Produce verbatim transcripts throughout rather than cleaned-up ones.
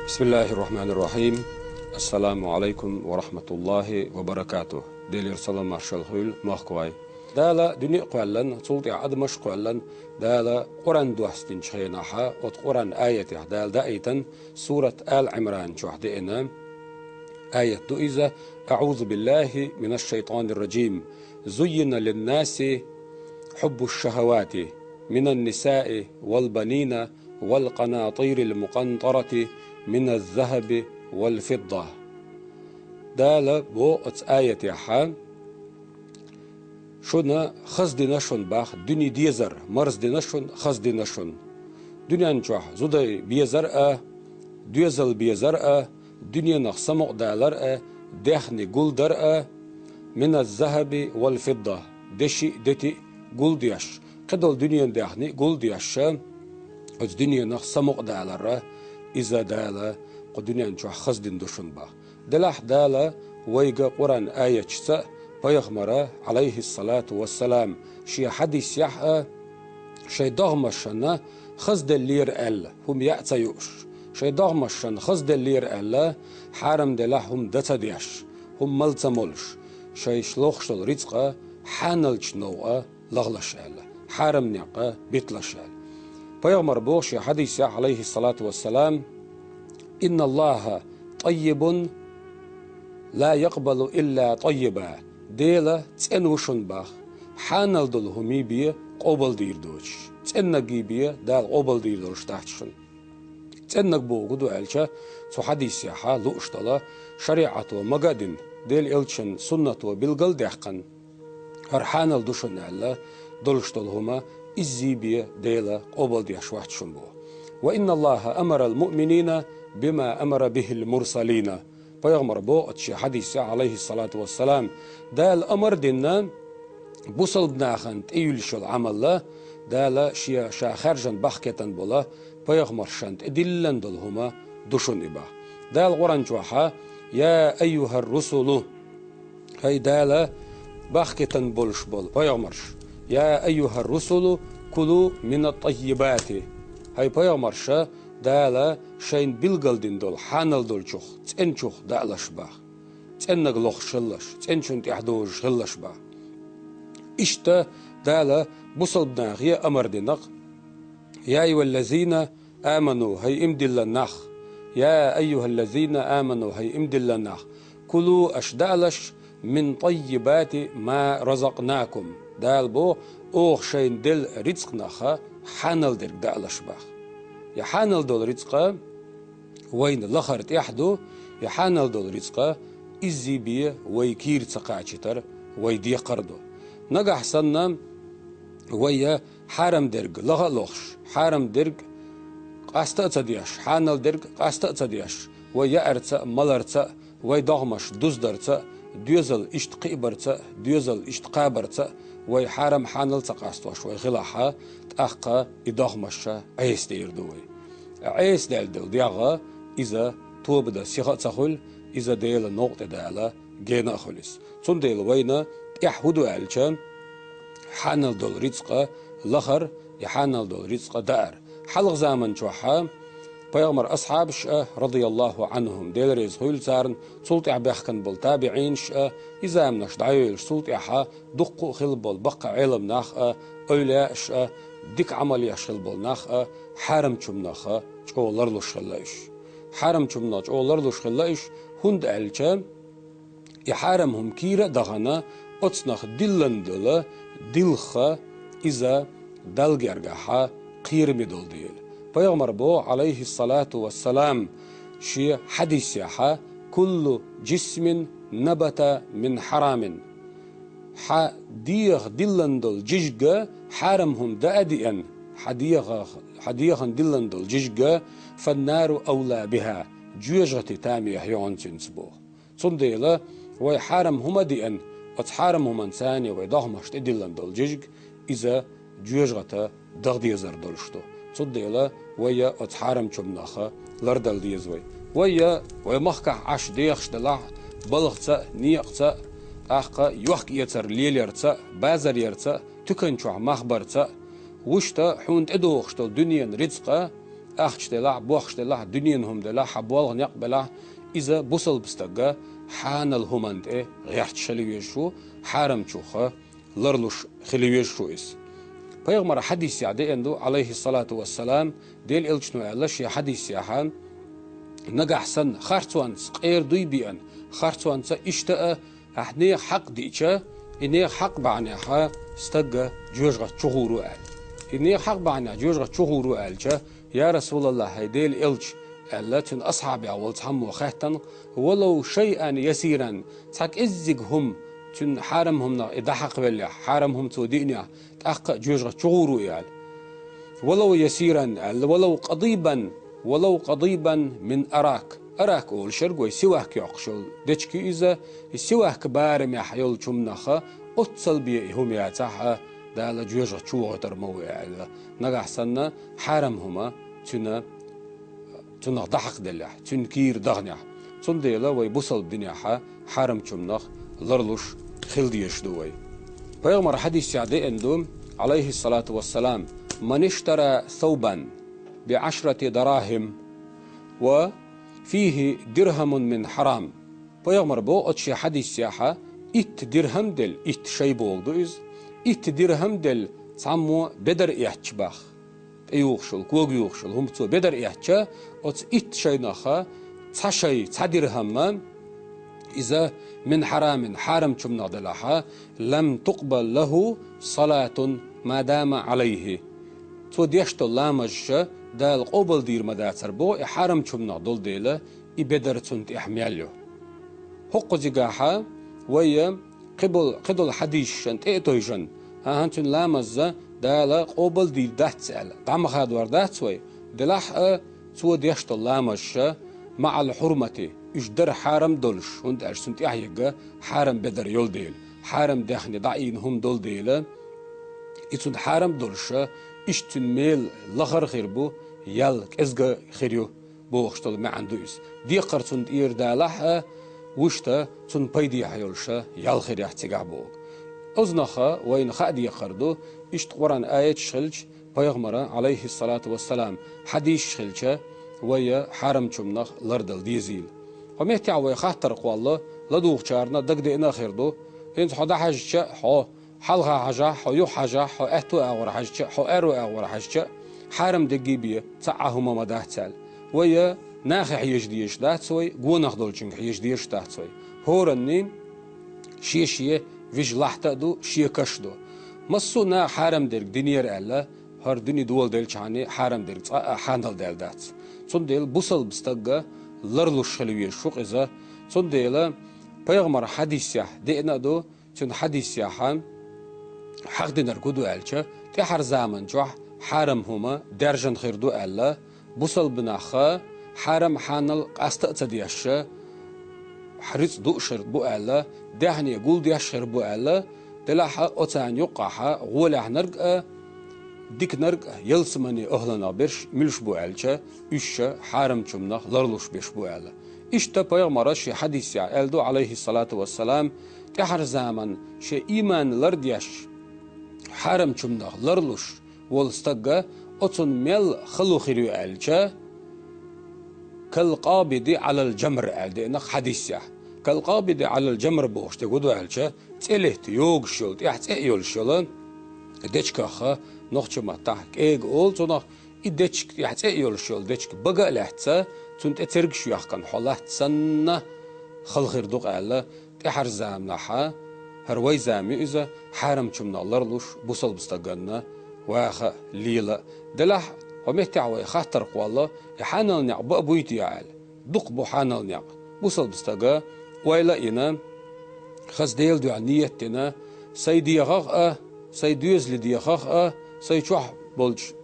بسم الله الرحمن الرحيم. السلام عليكم ورحمة الله وبركاته. Делера салам-маршалла хуьлда, махкой. Дала дуьне а кхоьллина, цул тӀаьхьа адамаш а кхоьллина, Дала Къуръан доссадинчу хенахь, оцу Къуръан аятех Дала даийтина, сурат Ала-Ӏимран чохь деана аят ду иза: أعوذ بالله من الشيطان الرجيم. زين للناس حب الشهوات من النساء والبنين والقناطير المقنطرة من الذهب والفضة. Дала боху оцу аятехь: шуна хаза дина шуна боху дуьне дезар, марздина шуна, хаза дина шуна. Дуьнен чохь зудай безар а, доьзал безар а, дуьненах самукъадалар а, даьхни гулдар а, من الذهب والفضة, деши а, дети а гулдеш, кхидолу дуьненан даьхни а гулдеш, оцу дуьненах самукъадалар а, иза Дала кху дуьнен чохь хаза дина ду шуна боху. Делахь Дала вайга Къуръан аяташца а, пайхамара, Ӏалайхиссалату вассалам, шен хьадисехь а, шайн догӀмашна хаза деллера аьлла, хӀума яа ца юуш, шайн догӀмашна хаза деллера аьлла, хьарам делахь хӀума дан ца деш, хӀума мала ца молуш, шайша лохуш долу рицкъа хьаналчу новкъа лахалаш аьлла, хьарам некъа биталаш аьлла. Пайхамара боху шен хьадисехь, Ӏалайхиссалату вассалам: إن الله طيب لا يقبل إلا طيبا. Дела цӀена ву шуна боху, хьанал долу хӀумий бен къобалдийр доцуш, цӀеннаггий бен Дала къобалдийр долуш дац шуна. ЦӀеннаг бохург хӀун ду аьлча, цу хьадисехь лууш долу, шариӀато мага а дина, Делан элчан суннато билгал а даьккхина, хӀара хьанал ду шуна аьлла долуш долу хӀума иззий бен Дела къобалдеш вац шуна боху. وإن الله أمر المؤمنين بما أمر به المرسلين. Пайхамара боху оцу шен хьадисехь, Ӏалайхиссалату вассалам, Дала амар а дина, бусалба нахана тӀеюьллуш йолу Ӏамал а, Дала шен, ша хаьржина бахкийтина болу пайхамаршна тӀедиллина долу хӀума ду шуна и боху. Дала Къуръан чохь: يا أيها الرسل, хӀай Дала бахкийтина болуш болу пайхамарш, يا أيها الرسل كلوا من الطيبات, хӀай пайхамарш, Дала шайна билгал дина долу хьанал долчух, цӀеначух даалаш боху. ЦӀеннаг лохуш хилалаш, цӀеначунна тӀехь дозуш хилалаш боху. Иштта Дала бусалба нахе а амар дина-кх: يا أيها الذين آمنوا, хӀай иман диллина нах, يا أيها الذين آمنوا, хӀай иман диллина нах, كلوا, аша даалаш, من طيبات ما رزقناكم. Дала боху, оха шайна делла рицкъанах хьанал дерг даалаш боху. И хьанал долу рицкъа вайна лахар тӀехь ду, и хьанал долу рицкъа иззий бен вай кийра ца кхачийтар вай декхар ду. Нагахь санна вай хьарам дерг лаха а лохуш, хьарам дерг къаста а ца деш, хьанал дерг къаста а ца деш, вай яарца а, маларца а, вай догӀмаш дуздарца а, доьзал иштта кхиабарца а, доьзал иштта кхабарца а, вай хьарам-хьанал ца къастош вай хилахь, тӀаккха и догӀмаш Ӏеса дийр ду вай. Ткъа Ӏеса даьлла долу дегӀ, иза тоба дан сиха а ца хуьлу, иза Делан новкъа тӀедала гена а хуьлу иза. Цундела вайна тӀехь хӀун ду аьлча, хьанал долу рицкъа лахар, и хьанал долу рицкъа даар. Хьалха заман чохь пайхамаран асхьабаш а, радияллаху Ӏанхум, Дела реза хуьлда царна, цул тӀаьхьа баьхкина болу табиӀинаш а, и заманаш дӀайолуш цул тӀаьхьа дуккха а хилла болу баккха Ӏелам нах а, эвлаяаш а, дика Ӏамал еш хилла болу нах а, хьарамчу хӀуманах чӀогӀа ларлуш хилла уьш. Хьарамчу хӀуманах чӀогӀа ларлуш хилла уьш, хӀунда аьлча и хьарам хӀума кийра а дахана, оцунах диллина долу дилха иза Далла гергахь кхераме долу дела. Пайхамара боху, Ӏалайхиссалату вассалам, шен хьадисехь: كل جسم نبت من حرام. Хьан дегӀах диллина долу жижиг хьарам хӀума даа а деана, хьан дегӀах, хьан дегӀах диллина долу жижиг, فالنار أولى بها, жоьжахати тамехь ю хьуна цуьнца боху. Цундела вай хьарам хӀума а деана, оцу хьарам хӀуманца вай догӀмаш тӀедиллина долу жижиг, иза жоьжахати даха дезар долуш ду. Цундела вай оцу хьарамчу хӀуманах лардала деза вай. Вай, вай махкахь Ӏаш дехаш делахь, балхаца а, некъаца а, тӀаккха йохк-эцар леларца а, базар ярца а, туькан чохь мах барца а, вуьшта хьуна тӀедогӀуш долу дуьненан рицкъа ахча делахь, бохча делахь, дуьненан хӀума делахь, хьан болх, некъ белахь, иза бусалба стага хьанал хӀуманна тӀе гӀерташ хила везаш ву, хьарамчуха ларлуш хила везаш ву иза. Пайхамара хьадисехь деана ду, Ӏалайхиссалату вассалам, Делан элчано аьлла шен хьадисехьа: «Нагахь санна харцонца къера дуй биъна, харцонца иштта а ахь нехан хьакъ диъча, и нехан хьакъ бахьанехьа стаг жоьжахати чу гӀур ву», аьлла. И нехан хьакъ бахьанехьа жоьжахати чу гӀур ву аьлча: «Я Расулаллахь, хӀай Делан элча», аьлла, цуьнан асхьабех волу цхьаммо хаьттина: «Валав шайъан ясиран», цхьа кӀеззиг хӀума, цуьнан хьарам хӀуманах и дӀахьакхавеллехь, хьарам хӀума цо диънехь, тӀаккха а жоьжахати чу гӀур ву и аьлла. «Валав ясиран», аьлла, «валав къадибан, валав къадибан мин арак». Арак олуш ерг вай сивак йоккхуш йолу дечиг ю иза, и сивак барамехь йолчу хӀуманах оццул бен и хӀума яцахь а, Дала жоьжахати чу вохуьйтур ма ву аьлла. Нагахь санна хьарам хӀума цуьнан цунах дӀахьакхаделлехь, цуьнан кийра даханехь. Цундела вай бусалба динехьа хьарамчу хӀуманах ларлуш хила дезаш ду вай. Пайхамара хьадисехь деана ду, Ӏалайхиссалату вассалам: «Ман иштара саубан би Ӏашрати дарахим ва фихи дирхамун мин хьарам». Пайхамара боху оцу шен хьадисехьа: «Итт дирхам делла, итт шай бохург ду иза, итт дирхам делла цхьаммо бедар эцча боху, тӀеюхуш йолу, кога юхуш йолу хӀума цо бедар эцча, оцу итт шайнах цхьа шай, цхьа дирхам а иза мин хьарамин, хьарамчу хӀуманах делахь, лам тукъбал лаху салатун ма дама Ӏалайхи». Цо деш долу ламазаш Дала къобалдийр ма дацара боху, и хьарамчу хӀуманах долу дела, и бедар цунна тӀехь мел ю. ХӀокхузигахьа вай кхидолу, кхидолу хьадисашна тӀе а тевжина, хӀан-хӀа, цуьнан ламаз Дала къобалдийр дац аьлла, дӀа ма хадор дац вай, делахь а цо деш долу ламазаш маӀал хьурмати, уьш дар хьарам долуш, хӀунда аьлча цунна тӀехь ерг хьарам бедар йолу дела, хьарам даьхни дӀаийна хӀума долу дела, и цунна хьарам долуш, иштта цуьнан мел лахара хир бу, ял кӀезга хир ю бохуш долу маьӀна ду иза. Декхар цунна тӀера далахь а, вуьшта цунна пайдехьа йолуш ял хир яц цигахь боху. Оцунах вайна хаа декхар ду, иштта Къуръан аяташ хилча, пайхамара, Ӏалайхиссалату вассалам, хьадисаш хилча, вай хьарамчу хӀуманах лардала дезийла. Хьо меттехь вай хаттар кхолла, ладугӀучарна дагадеана а хир ду, хӀинца хьо дӀахьаьжча а, хьо хьалха хьажахь, хьо юха хьажахь, хьо аьтту агӀор хьаьжча а, хьо аьрру агӀор хьаьжча а, хьарам дерриге бен цхьа а хӀума ма дац аьлла. Вай нахе хьежа дезаш дац вай, гонах долчуьнга хьежа дезаш дац вай. ХӀоранна шен-шен вижа лахьта а ду, шен каш а ду. Массо а наха хьарам дерг динера аьлла, хӀара дуьне доладелчхьана хьарам дерг цкъа а хьанал даьлла дац. Цундела бусалба стага ларлуш хила везаш ву-кх иза. Цундела пайхамара хьадисехь деана а ду, цуьнан хьадисехьа хьахдинарг хӀун ду аьлча, тӀаьхьара заман чохь хьарам хӀума даьржина хир ду аьлла, бусалба нах хьарам-хьанал къаста а ца деш, рицкъ дууш хир бу аьлла, даьхни гулдеш хир бу аьлла, делахь а оцарна юккъехь гӀолехьнарг а, диканарг а ялсаманин охӀланах берш муьлш бу аьлча, уьш хьарамчу хӀуманах ларлуш берш бу аьлла. Иштта пайхамара шен хьадисехь аьлла ду, Ӏалайхиссалату вассалам, тӀаьхьара заман шен ийман лардеш, хьарамчу хӀуманах ларлуш волу стаг, оцунна мел хало хир ю аьлча, «кал къабиди Ӏалал джамр» аьлла деана-кх хьадисехь. «Кал къабиди Ӏалал джамр» бохуш дерг хӀун ду аьлча, цӀе летта йогуш йолу, тӀехь цӀе а йолуш йолу, дечигах, нохчийн маттахь кӀега олу цунах, и дечиг тӀехь цӀе а йолуш йолу дечиг бага а лаьцна, цунна тӀе цергаш йоьхкина хьо латта санна, хало хир ду-кх аьлла, тӀаьхьара заманахь, хӀара вай зама ю иза, хьарамчу хӀуманах ларлуш бусалба стаганна ваха а, лела а. Делахь хьо меттехь вай хаттар кхолла, и хьанал некъ баа буй-те аьлла. Дукха бу хьанал некъ. Бусалба стага ойла а йина, хаза Делан дуьхьа ниет а дина, сайн дегӀах а, сайн доьзалан дегӀах а, сайн чохь болчу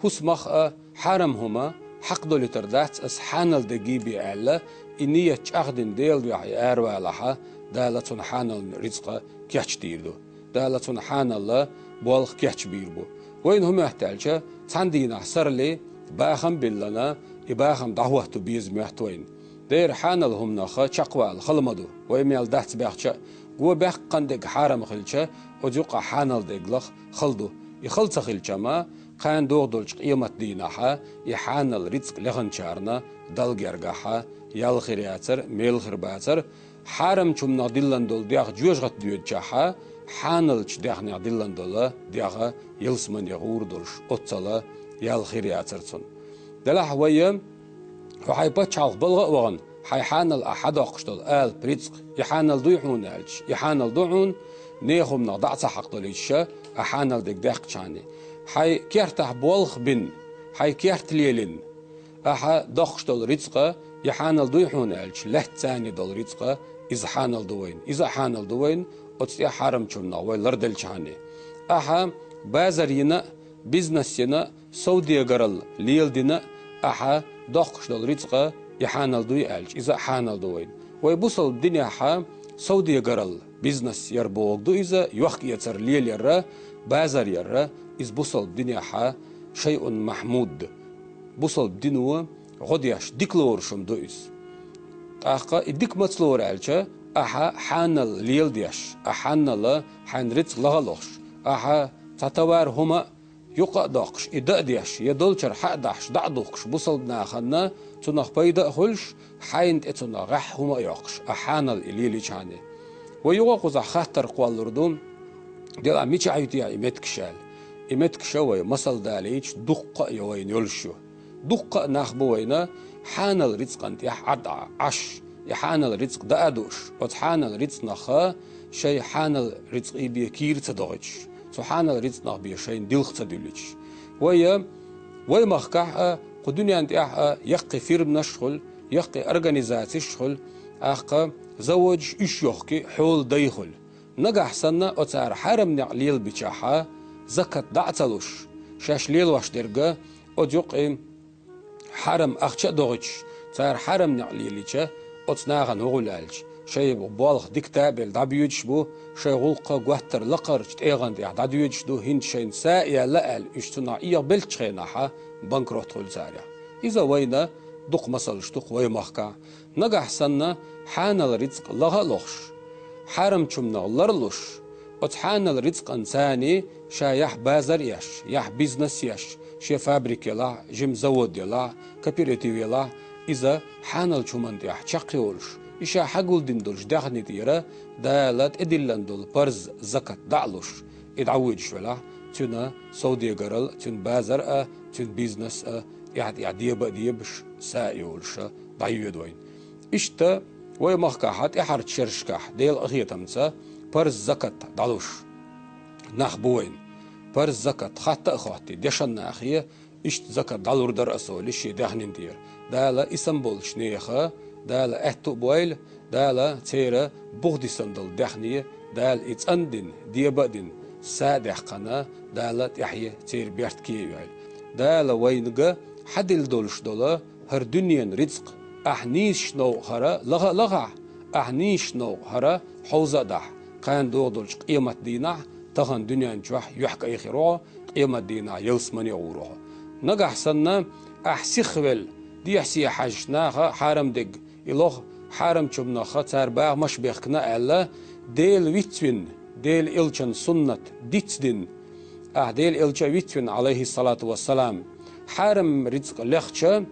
хӀусамах а хьарам хӀума хьакхадолуьйтур дац ас хьанал дерриге бен аьлла, и ниет чӀагӀдина Делан дуьхьа и аравалахь, Дала цунна хьанал рицкъа кечдийр ду. Дала цунна хьанал болх кечбийр бу. Вайна хӀун моьтту аьлча, цхьана дийнахь сарралц бахам а биллина, и бахам дӀахӀотто беза моьтту вайна. Дера хьанал хӀуманах чекхвала хала ма ду, вай мел дац баьхча а, го баьккхина дерг хьарам хилча, оцу юккъехь хьанал дерг лаха хала ду. И хала ца хилча-м, кхана догӀу долчу къематдийнахьа и хьанал рицкъ леханчарна Далла гергахьа ял хир яцара, мел хир бацара, хьарамчумнах диллан долу дегӀ жоьжахат доьдучахьа, хьаналчу дегӀнех диллан долу дегӀ ялсамане гӀур долуш оццала ял хир яцара цунна. Делахь вайа, хьо хьайн пачхьалкх балгӀа а вахана, хьайн хьанал ахь хьадоккхуш долу алапа рицкъ, и хьанал дуй хьуна аьлча, и хьанал ду хьуна, нехан хӀуманах дӀа а ца хьакхадолуьйтуша, ахь хьанал дерг даьккхичхьана. Хьайн кертахь болх бина, хьайн керта лелина, ахьа доккхуш долу рицкъа, и хьанал дуй хьуна аьлча, лаьцна долу рицкъа, иза хьанал ду вайна, иза а хьанал ду вайна, оцу тӀехь хьарамчуннах вай ларделчхьана. Ахьа базар йина а, бизнес йина а, совдегаралла леладина а, ахьа доккхуш долу рицкъа, и хьанал дуй аьлча, иза а хьанал ду вайна. Вай бусалба динехьа совдегаралла, бизнес яр бохург ду иза, йохк-эцар лелаяр, базар яр, иза бусалба динехьа шайъун махьмуд. Бусалба дино гӀо деш, дика лоруш хӀума ду иза. ТӀаккха и дика маца лору аьлча, ахьа хьанал леладеш, ахьа хьанал хьайн рицкъ лаха а лохуш, ахьа цхьа товар хӀума а юкъа а доккхуш, и дан а деш, я долчара хьа а дахьаш, дӀа а духкуш, бусалба нахана цунах пайда а хуьлуш, хьайна тӀе цунах гӀеххьа хӀума а йоккхуш, ахьа хьанал и лелийчхьана. Вай юха а кхузахь хаттар кхоллалур ду, делахь мичахь ю те и меттигаш аьлла. И меттигаш а вай масал далийча дуккха а ю вайна йолуш ю. Дуккха а нах бу вайна хьанал рицкъан тӀехь Ӏад а Ӏаш, и хьанал рицкъ даа а дууш, оцу хьанал рицкъанах шайн хьанал рицкъий бен кийра ца дохуьйтуш, цу хьанал рицкъанах бен шайна дилха ца дуьллуьйтуш. Вайа, вай махкахь а, кху дуьнен тӀехь а яккхий фирманаш а хуьлу, яккхий организацеш а хуьлу, тӀаккха заводаш уьш йохкий хьола дай хуьлу. Нагахь санна оцара хьарам некъ лелабичахьа, закат дӀа а ца луш, шаьш лелош дерг а, оцу юккъе хьарам ахча а дохуьйтуш, цара хьарам некъ лелийча, оцу нахана хӀун хуьлу аьлча, шайн болх дика табелла дӀабоьдуш бу, шайн гӀуллакх а, готтар лакхарчу тӀегӀан тӀехь дӀадоьдуш ду, хӀинца шайна са а яьлла аьлла, уьш цунах Ӏехабеллачу хенахьа банкрот хуьлу царех. Иза вайна дукха масалш ду-кх вай махкахь. Нагахь санна хьанал рицкъ лаха а лохуш, хьарамчуннах ларлуш, оцу хьанал рицкъан царний ша яхь базар еш, яхь бизнес еш, шен фабрика елахь, жима завод елахь, кооператив елахь, иза хьаналчу хӀуманна тӀехь чекхйолуш, и ша хьагулдина долчу даьхни тӀера Дала тӀедиллина долу парз закат дӀа а луш, и дӀавоьдуш велахь, цуьнан совдегарал, цуьнан базар а, цуьнан бизнес а тӀаьхьа-тӀаьхьа деба а дебаш, са а йолуша дӀайоьду вайна. Иштта вай махкахьа тӀаьхьарчу шерашкахь Делан къинхетамца парз закат дӀалуш нах бу вайна. Парз закат хатта а хоттий, дешан нахе иштта закат дӀалур дара аса олий шен даьхнин тӀера. Дала исам болчу нехан Дала аьтту а бойла, Дала церан бух дисан долу даьхне Дала и цӀандина, деба а дина, са а даьккхина, Дала тӀаьхье церан берт кеайойла. Дала вайнга хьадилла долуш долу хӀара дуьненан рицкъ, ахь нийсачу новкъа хӀара лаха а лахахь, ахь нийсачу новкъа хӀара хьовза а дахь, кхана догӀу долчу къематдийнахь, тахана дуьнен чохь юьхькӀай хир ву хьо, къематдийнахь ялсамане гӀур ву хьо. Нагахь санна, ахь сихвелла, дехьа-сехьа хьаьжча наха хьарам дерг и лоху, хьарамчуннаха цара бахамаш бехкана аьлла, Дела вицвина, Дела элчан суннат дицдина, ахь Дела элча а вицвина, Ӏалайхиссалату вассалам, хьарам рицкъ лехча,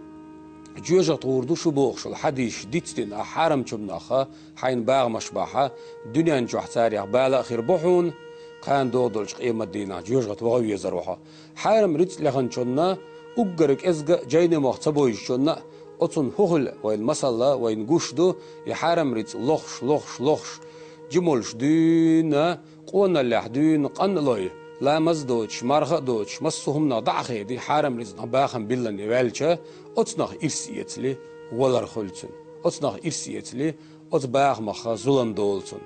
жоьжахат гӀур ду шу бохуш волу хьадисаш дицдина, ахь хьарамчуннаха хьайна бахамаш бахьа, дуьнен чохь царех бала а хир бу хьуна, кхана догӀу долчу къематдийнахь жоьжахат ваха везар ву хьо. Хьарам рицкъ леханчунна, уггар кӀезга а жайнамах ца бовзучунна а, оцунна хӀун хуьлу вайна масалла, вайна гуш ду, и хьарам рицкъ лохуш, лохуш, лохуш, жималш дуьйна, къоналлехь дуьйна къан а лой, ламаз а доцуш, марха а доцуш, массо а хӀуманах дӀа а хеди, хьарам рицкъанах бахам биллан и ваьлча, оцунах ирс эцале, валар хуьлу цуьнан. Оцунах ирс эцале, оцу бахамах зулам долу цунна.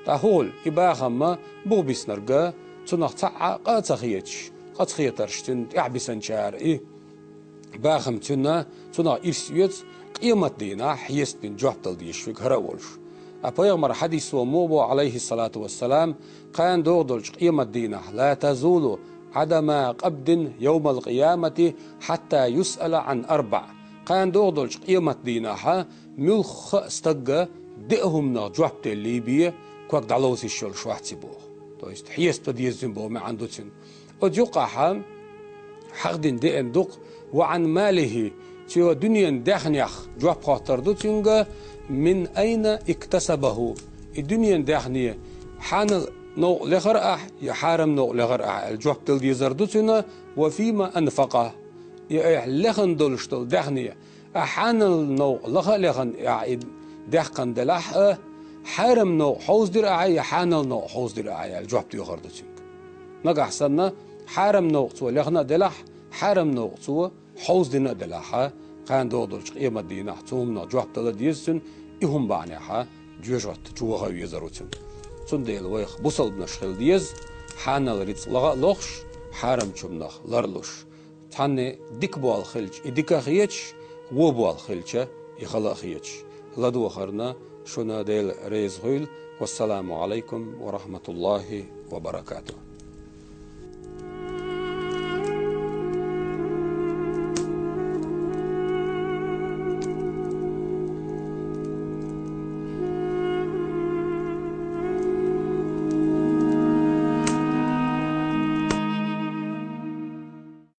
ТӀаккха хӀун хуьлу, и бахам ма бух биснарг а, цунах цхьа а къа а ца хеташ, къа ца хетарш цуьнан тӀаьхьа бисанчара и бахам цуьнан, цунах ирс оьцу, къематдийнахь хьесап дина жоп дала дезаш верг хӀара а волуш. Ткъа пайхамар хьадисо муха боху, Ӏалайхиссалату вассалам, кхана догӀу долчу къематдийнахь: «Ла тазулу къадама Ӏабдин йовмал къиямати хьатта юсъала Ӏан арбаӀ». Кхана догӀу долчу къематдийнахьа муьлхха а стагга деа хӀуманах жоп деллий бен, ког дӀаловсуш йолуш вац и боху. То есть хьесап дан деза цуьнан боху маьӀна ду цуьнан. Оцу юккъахьа хьахдина деана ду-кх, ва ан малихи, цо дуьненан даьхнех жоп хоттар ду цуьнга, мин айна иктасабаху, и дуьненан даьхне хьанал новкъа лехар ахь, я хьарам новкъа лехар ахь аьлла жоп дала дезар ду цуьнан, ва фима анфакъа, и айхьа лехна долуш долу даьхне, ахь хьанал новкъа лаха а лехна ахь и даьккхина делахь а, хьарам новкъа хьовзадира ахьа, я хьанал новкъа хьовзадира ахьа аьлла жоп доьхур ду цуьнга. Нагахь санна, хьарам новкъа цо лехна а делахь, хьарам новкъа цо хьовзадина а делахь, кхана догӀу долчу къематан дийнахь цу хӀуманах жоп дала деза цуьнан, и хӀума бахьанехь жоьжахати чу ваха везар ву цуьнан. Цундела вайх бусалбанаш хила деза, хьанал рицкъ лаха а лохуш, хьарамчу хӀуманах ларлуш. Цхьанне дика болх хилча, и дика а хеташ, вон болх хилча, и хала а хеташ. ЛадогӀарна шуна Дела реза хуьлда. Вассаламу алайкум ва рахматуллахи ва баракатух.